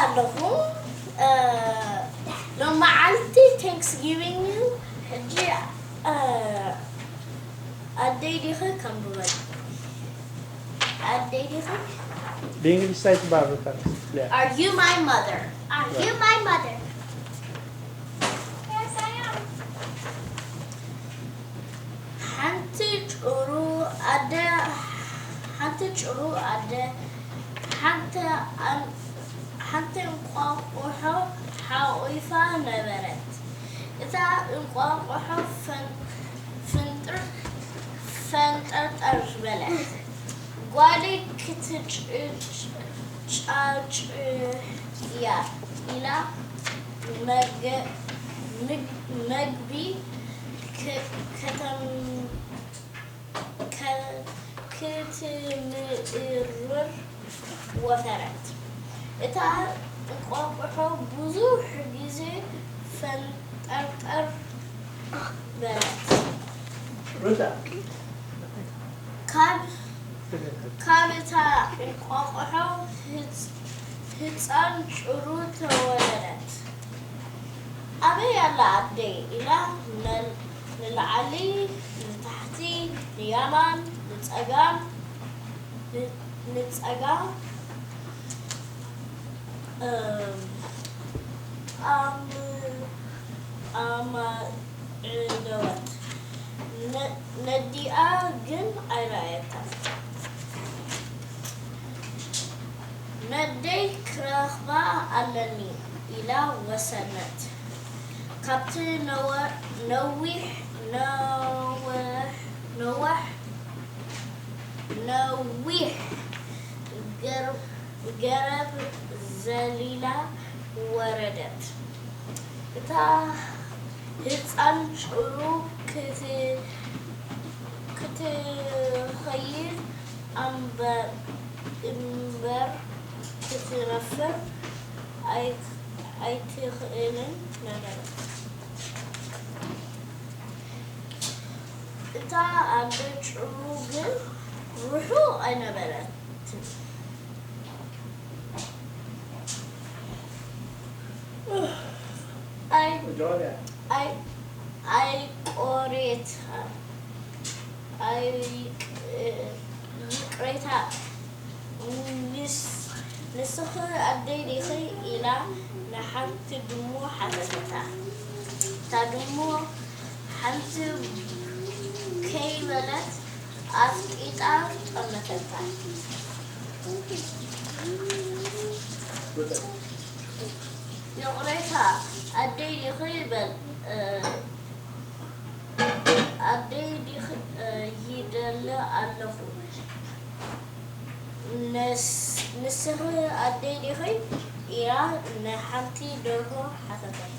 ኣለኹ። እ፣ ሎመዓልቲ ታንክስጊቪንግ እዩ። ሕጂ፣ እ፣ ኣደይ ዲኺ? ከንብበልኩም። ኣደይ ዲኺ? ብእንግሊዝ እንታይ ትበሃል? ሩታ? Are you my mother? Are you my mother? Yes, I am. ሓንቲ ጭሩ ኣደ ሓንቲ ጭሩ ኣደ ሓንቲ ኣን- ሓንቲ እንቋቑሖ ሓቑፋ ነበረት። እታ እንቋቑሖ ፈን- ፍንጥር ፈንጠርጠር በለት። ጓለይ ክትጫጭ እያ ኢላ መገ- ምግ- መግቢ ክ- ከተም- ከ- ክትምእርር ወፈረት። እታ እንቋቑሖ ብዙሕ ግዜ ፈንጠርጠር በለት። ሩታ። ካብ ካብ እታ እንቋቑሖ ህጽ- ህጻን ጭሩ ተወለደት። ኣበይ ኣላ ኣደይ? ኢላ ነል- ንላዕሊ ንታሕቲ ንየማን ንጸጋም ን- ንጸጋም እም፣ ኣም- ኣማዕደወት። ነ- ነዲኣ ግን ኣይረኣየታን። ነደይ ክረኽባ ኣለኒ ኢላ ወሰነት። ካብቲ ነወ- ነዊሕ ነወ- ነወሕ ነዊሕ ገር- ገረብ ዘሊላ ወረደት። እታ ህጻን ጭሩ ክት- ክትኸይድ ኣምበ- እምበር ክትነፍር ኣይ- ኣይትኽእልን ነበረት። እታ ኣደ ጭሩ ግን ርሑቕ ኣይነበረትን። ኣይ- ኣይ- ኣይቆሬት ኣይ- ይቅሬታ፣ ንስ- ንስኺ ኣደይ ዲኺ? ኢላ ንሓንቲ ድሙ ሓተተታ። እታ ድሙ ሓንቲ ከይበለት ኣፍጢጣ ጠመተታ። ይቕሬታ ኣደይ ዲኺ? በል፣ እ፣ ኣደይ ዲኺ? እ፣ ይደሊ ኣለኹ። ንስ- ንስኺ ኣደይ ዲኺ? ኢላ ንሓንቲ ደርሆ ሓተተታ።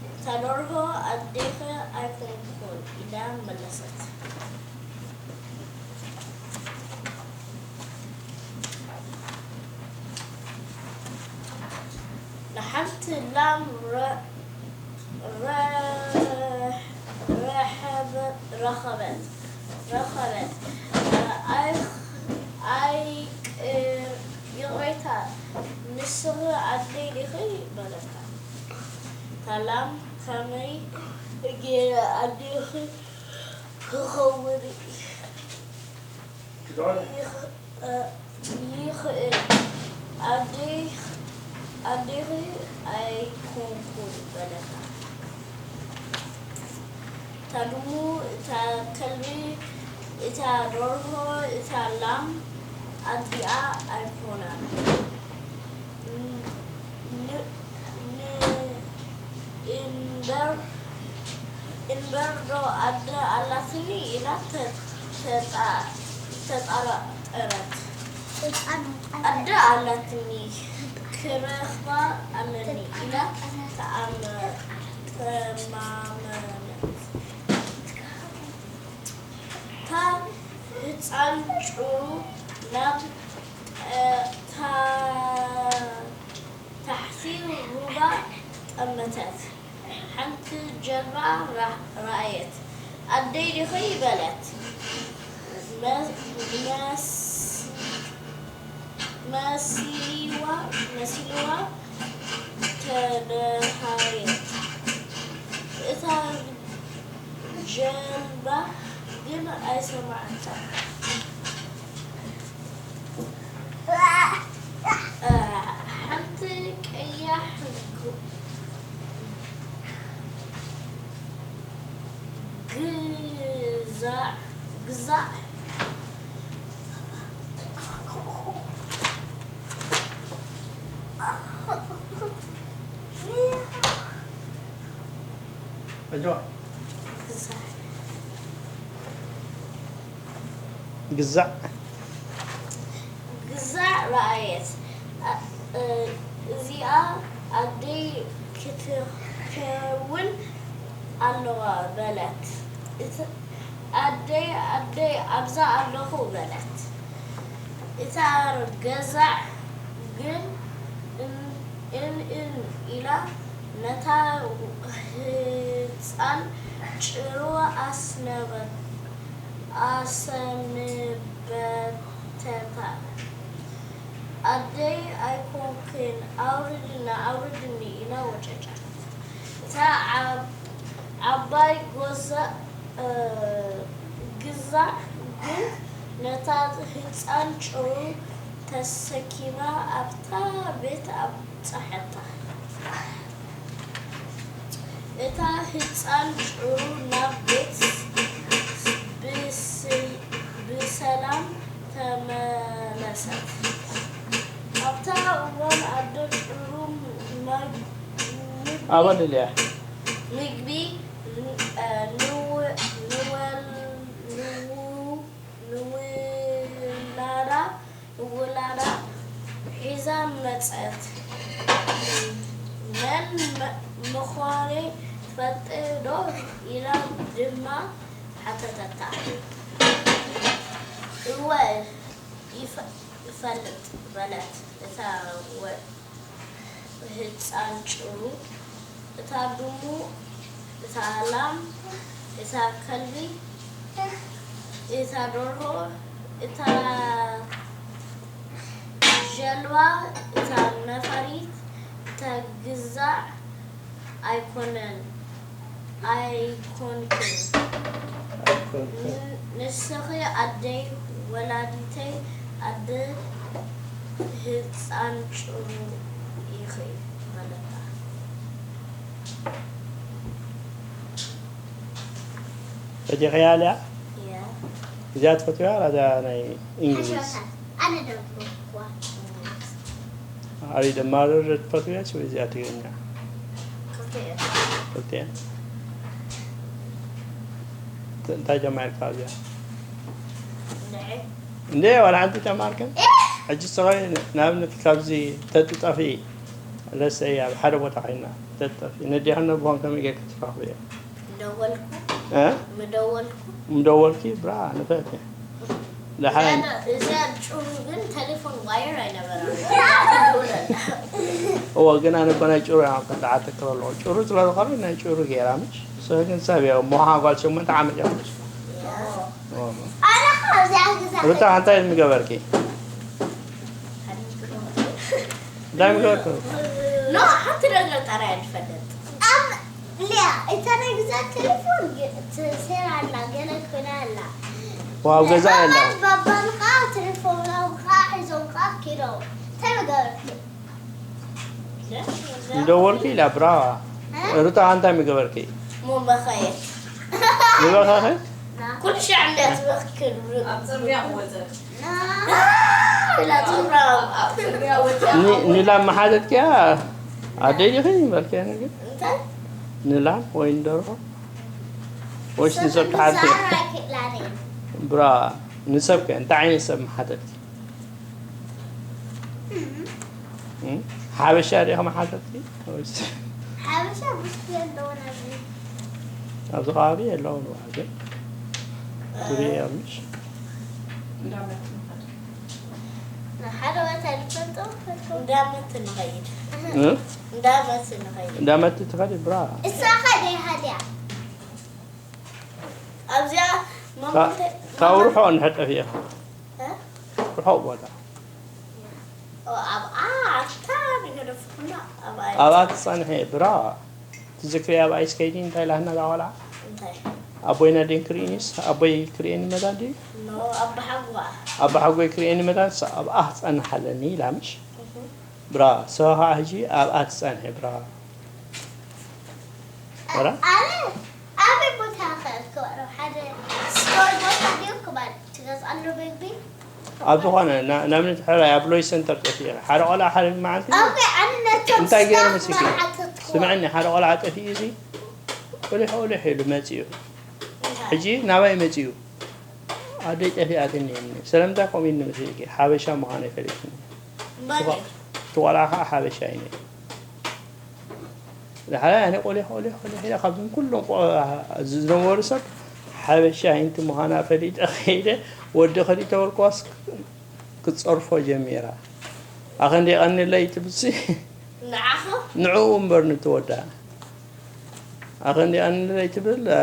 እታ ደርሆ ኣዴኺ ኣይኮንኩን ኢላ መለሰት። ንሓንቲ ላም ረ- ረ- ረኸበ- ረኸበት ረኸበት። ኣይ- ኣይ- ይቕሬታ፣ ንስኺ ኣደይ ዲኺ? በለታ። እታ ላም ከመይ ገይረ ኣዴኺ ክኸውን ይኽ- ይኽእል? ኣደይ- ኣዴኺ ኣይኮንኩን በለታ። እታ ድሙ፣ እታ ከልቢ፣ እታ ደርሆ፣ እታ ላም ኣዲኣ ኣይኮናን። ን- ን- እምበር እምበር ዶ ኣደ ኣላትኒ? ኢላ ተ- ተጣ- ተጠራጠረት። ኣደ ኣላትኒ፣ ክረኽባ ኣለኒ ኢላ ተኣመ- ተማመነት። እታ ህጻን ጭሩ ናብ ታ- ታሕቲ ሩባ ጠመተት። ሓንቲ ጀልባ ራ- ረኣየት። ኣደይ ዲኺ? በለት። መ- መስ- መሲልዋ መሲልዋ ተደሃየት። እታ ጀልባ ግን ኣይሰማዓታን። ሓንቲ ቀያሕ ግዛዕ ግዛዕ ግዛዕ ግዛዕ ረኣየት። እዚኣ ኣደይ ክትከውን ኣለዋ በለት። ኣደይ ኣደይ ኣብዛ ኣለኹ በለት። እታ ገዛዕ ግን እን እን ኢላ ነታ ህጻን ጭሩ ኣስነበት ኣሰንበተታ። ኣደይ ኣይኮንክን ኣውርድና ኣውርድኒ ኢላ ወጨጨት። እታ ዓባይ ጎዛ ግዛዕ ግን ነታ ህጻን ጭሩ ተሰኪማ ኣብታ ቤት ኣብጽሓታ። እታ ህጻን ጭሩ ናብ ቤት ብሰላም ተመለሰት። ኣብታ እዋን ኣደ ጭሩ ኣበል እልያ ምግቢ ንወል ንውላዳ ውላዳ ሒዛ መጸት። መን ምዃነይ ትፈልጢ ዶ? ኢላ ድማ ሓተተታ። እወ፣ ይፈ- ይፈልጥ በለት እታ ወ- ህጻን ጭሩ። እታ ድሙ፣ እታ ላም፣ እታ ከልቢ፣ እታ ደርሆ፣ እታ ጀልባ፣ እታ ነፋሪት፣ እታ ግዛዕ ኣይኮነን ኣይኮንክን። ንስኺ ኣደይ ወላዲተይ ኣደ ህጻን ጭሩ ኢኺ በለታ። ፈቲኽያ ድያ? እያ። እዚኣ ትፈትዋ ዋላ እዛ ናይ እንግሊዝ? ሓሸዋታት። ኣነ ደንጎ እኳ። ኣበይ ደማርር ትፈትውያስ ወይ እዚኣ ትግርኛ? ክልቲኤን። ክልቲኤን? ት- እንታይ ጀማርካ ኣብዚኣ? ንዒ። እንደ ዋላ ሓንቲ ጀማርክን? ሕጂ ሰኸይ ንኣብነት ካብዚ ተጥጠፊ ለሰይ ኣብ ሓደ ቦታ ኮይና ተጥጠፊ ነዲኻ ነብሆን ከመይ ጌርካ ትረኽብዮ? ምደወልኩ። እ? ምደወልኩ። ምደወልኪ ብራ ንፈት እያ። ደሓን። እዛ ጭሩ ግን ቴሌፎን ዋየር ኣይነበራን። እዎ፣ ግን ኣነ እኮ ናይ ጭሩ እያ ደዓ ተክረ ኣለኹ። ጭሩ ስለ ዝኾነ ናይ ጭሩ ገይራ ምሽ። ንስኺ ግን ሰብ እያ። እሞ ጓል ሸሞንተ ዓመት እያ ምሽ። እዎ። ኣነ ኸ ኣብዚኣ ገዛ ሩታ፣ እንታይ ምገበርኪ? እንታይ ምገበርኪ? ኖ፣ ሓንቲ ነገር ጥራይ እያ ትፈልጥ። ኣብ ሊያ፣ እታ ናይ ገዛ ቴሌፎን ግ-፣ ትሰራ ኣላ፣ ገለ ኮይና ኣላ። ዋው፣ ገዛ የላ። ባባን፣ ባባን ኸዓ ቴሌፎኖም ኸዓ ሒዞም ኸዓ ኪዶም። እንታይ ምገበርኪ? ምደወልኪ ኢላ ብራዋ። እ? ሩታ፣ እንታይ ምገበርኪ? ሞ በኸየት። ምበኸኸ? ኩሉ ሻዕ እንዲያ ትበኽክል። ኣብ ጽርግያ ክወጸት። ና። ኢላ ትብራው። ኣብ ጽርግያ ወጺኣ። ኒ-፣ ኒላም መሓዘትኪያ? ኣደይ ዲኺ በልኪያ ነገር? እንታይ? ንላም ወይ ንደርሆ? ወይስ ንሰብ ትሓትኪ? ብራ፣ ንሰብ ከ እንታይ ዓይነት ሰብ መሓተትኪ? እም? እም? ሓበሻ ዲኺ መሓተትኪ? ወይስ ሓበሻ ብዙሕ የለውን ኣብዚ። ኣብዚ ከባቢ የለውን፣ ግን ትሪኦ ምሽ? እንዳመት ንኸይድ። ሓደ ቦታ ንፈልጦ፣ ፈልጦ። እንዳመት ንኸይድ። እ? እንዳመት ንኸይድ። እንዳመት ትኸዲ ብራ። እሳ ኸደ ሃድያ። ኣብዚኣ ካብ፣ መምተ-፣ ካብ ርሑቕ ንሕጠፍ እየ። እ? ርሑቕ ቦታ። ኣብኣ ኣታ ንገደፍኩና ኣብኣ ኣብኣ ትጸንሐ ብራ። ትዝክሪ ኣብኣ ስከይዲ እንታይ ኢላትና እዛ ቆልዓ? እንታይ ኣቦይ ናደን ክርእዩኒስ ኣቦይ ክርእየኒ መታን ድዩ? ኖ ኣባሓጓ ኣባሓጎይ ክርእየኒ መታን ሳ ኣብኣ ክጸንሕ ኣለኒ ኢላ ምሽ? ብራ። ሰው ከዓ ሕጂ ኣብኣ ትጸንሐ ብራ። ኧረ ኣነ ኣበይ ቦታ ከእትከወ ሓደ ስቶር ቦታ ድዩ ክባል ትገዝኣሉ ምግቢ ኣብ ዝኾነ ና- ንኣብነት ሕራይ ኣብ ሎይ ሰንተር ጠፊኡ ሓደ ቆልዓ ሓደ መዓልቲ ኦኬ ኣነ ነቶም እንታይ ገይሩ ስታፍ መሲኪ? መሓተትኩ ስምዕኒ ሓደ ቆልዓ ጠፊኡ እዚ ቁሊሕ ቁሊሕ ኢሉ መፂኡ ሕጂ ናባይ መፂኡ ኣደይ ጠፊኣትኒ እኒ ሰለምንታይ ከምኡ ኢልኒ መሲልኪ ሓበሻ ምዃነይ ፈሊጥኒ መን እቲ ቆልዓ ከዓ ሓበሻ እዩ ነይሩ። ድሓራይ ኣነ ቆሊሕ ቆሊሕ ቆሊሕ ኢለ ካብዞም ኩሎም ቆ- ዝነበሩ ሰብ ሓበሻ ኣይንቲ ምዃና ፈሊጠ ከይደ ወዲ ክልተ ወርቅዋስ ክትፀርፎ ጀሚራ። ኣኸንዲ ቀኒለይ ትብልሲ ንዓኻ ንዕኡ እምበር ንትወዳ ኣኸንዲ ቀኒለይ ትብል እ፣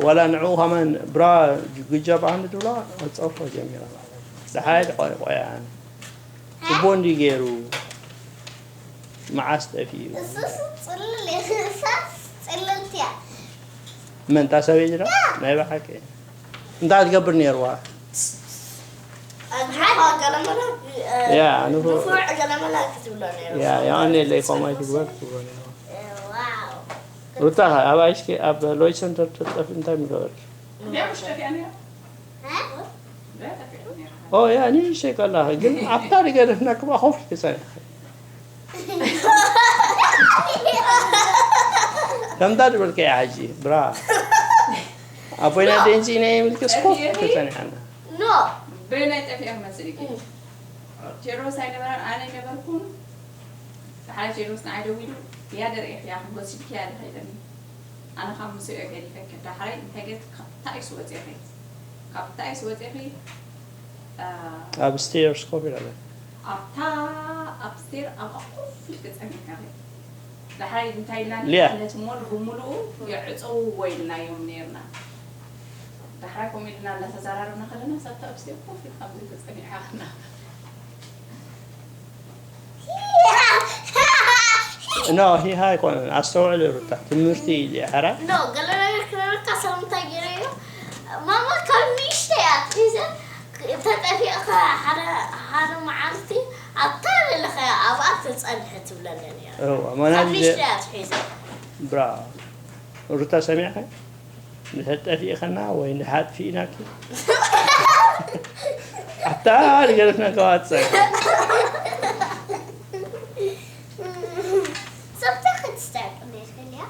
ዋላ ንዕኡ ከማን ብራ ግጃብ ኣኸንዲ ትብላ ክትፀርፎ ጀሚራ። ድሓይ ቆያ ኣነ ጽቡቕ እንዲ ገይሩ መዓስ ጠፊኡ እሱስ ጽልል የሳስ ጽልልትያ መን እታ ሰበይቲ ዶ ናይ ብሓቂ እንታይ ትገብር ነይርዋ ኣጆኻ ገለመላ ያ ንፉዕ ንፉዕ ገለመላ ክትብሎ ነይሩ ያ ያኔ ለይ ኮማይ ትግበር ትብሎ ነይርዋ ዋው ሩታ ኣብ ኣይስኪ ኣብ ሎይ ሰንተር ትጠፍ እንታይ ምገበርኪ ቢያ ምሽ ጠፊኣ ነይራ ቢያ ጠፊኣ ነይራ ኦ ያ ንእሽተይ ከላ ግን ኣብታ ንገደፍና ክባ ኮፍ ተሰሪሐ ከምታ ዝበልከ እያ ሕጂ ብራ ኣቦይና ደንፂ ናይ ምልክስ ኮፍ ተሰኒሐና ኖ በየናይ ጠፊኣ ክመስል እዩ ቴድሮስ ኣይነበረን ኣነ ኣይነበርኩን ሓላይ ቴድሮስ ንዓይ ደዊሉ እያ ደርእኽያ ክንወስድክያ ድኻ ኢለኒ ኣነ ካብ ምስኦ ገዲፈኪ ዳሕራይ እንታይ ገይርኪ ካብታ እዩ ስወፂኺ ካብታ እዩ ስወፂኺ ኣብ ስቴርስ ኮፍ ኢላለ ኣብታ ኣብ ስቴር ኣብኣ ኮፍ ኢልኪ ፀኒሕኺ ዳሕራይ እንታይ ኢልና ሊያ። ነቲ ሞል ብምሉኡ የዕፀውዎ ኢልናዮም ነይርና ዳሕራይ ከምኡ ኢልና እንዳተዘራረብና ከለና ሳብታ ኣብ ስቴር ኮፍ ኢልካ ኣብዚ ተፀኒሕካ ኖ ሂሃ ኣይኮነን ኣስተውዕል ሩታ ትምህርቲ እዩ ሕራ ኖ ገለ ነገር ክነረካ ሰብ እንታይ ገይረዮ ማማ ካብ ንእሽተይ ኣትሒዘ ተጠፊእካ ሓደ ሓደ መዓልቲ ኣብታ ዘለኸ ኣብኣ ትፀንሐ ትብለኒ ነይራ እዋ ካብ መናጅ ንእሽተይ ኣትሒዘ ብራ ሩታ ሰሚዕካ ንሕጠፊእኸና ወይ ንሓጥፊእናኪ ኣታ ንገለትና ከዋፀ ሰብታ ክትስተርቅ ነይትፈልያ